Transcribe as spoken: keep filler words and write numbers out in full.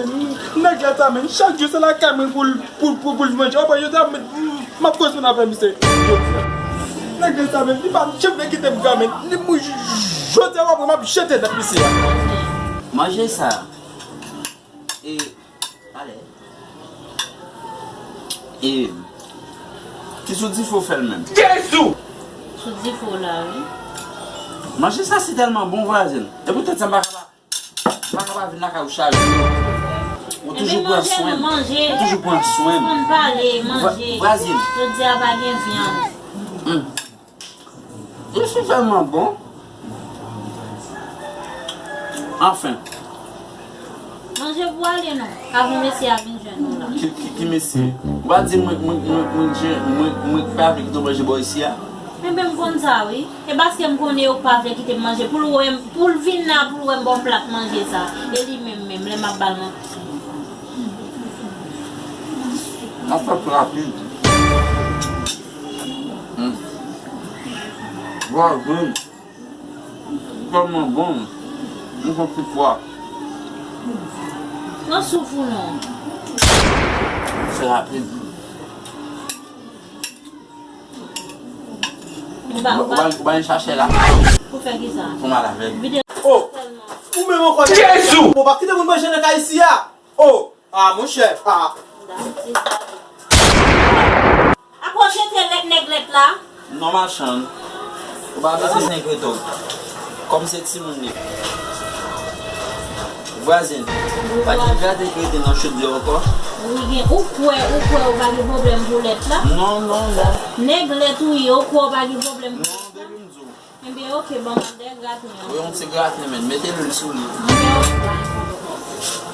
Nèg la sa, men, chak jou se lakay mwen pou l, pou, pou, pou l manje. W ap wè, jodi a, men, m ap koze avè misye. Nèg la sa, men, li pa janm vle kite m gran, men. Li, mwen, jodi a, w ap wè, m ap jete nèt misye a. Manje sa. E, ale. E, ki sou dife w fè l menm? Jezi! Sou dife w la, wi. Manje sa si tèlman bon, vwazen. E poutèt sa, m pa ka pa, m pa ka pa vin lakay ou chak jou. Ou toujou pran swen m. Ou toujou pran swen m. Konn pale, manje. Vwazen. Jodi a pa gen vyann. Li si tèlman bon. Anfen. Manje pou ale non. Avan mesye a vin jwenn nou la. Ki, ki, ki mesye? Ou pa di mwen, mwen, mwen, mwen, mwen, mwen pa vle kite w manje bò isi a? Enben m konn sa wi. E paske m konnen yo pa vle kite m manje. Pou l wè m, pou l vin la, pou l wè m ba w plat manje sa. E li menm menm, lè m ap ba l manti. Afè rapid. Vwazen. Tèlman bon. M konn ti pwa. Nan souf ou non. Se rapid. Ou pa, ou pa, ou pa al chache la. Pou fè kisa? Pou m al avèg. Vide Oh! Ou menm ankò. Jezi! Bon, pa kite moun manje nan kay isi a. Oh! Ah, monchè. Ah. Akoz jete lèt nèg lèt la? Non, machann. Ou pa bezwen senk reto. Kòm se timoun li. Vwazen. Pa gen gate ki rete nan chodyè ankò? Wi, gen. Ou kwè, ou kwè ou pa gen pwoblèm pou lèt la? Non, non, non. Nèg lèt ou ye, ou kwè ou pa gen pwoblèm pou lèt la? Non, depi m di w. Enben, oke, ban m de graten an. Wi, yon ti graten, men. Mete lwil sou li. Enben, oke, pa gen pwoblèm.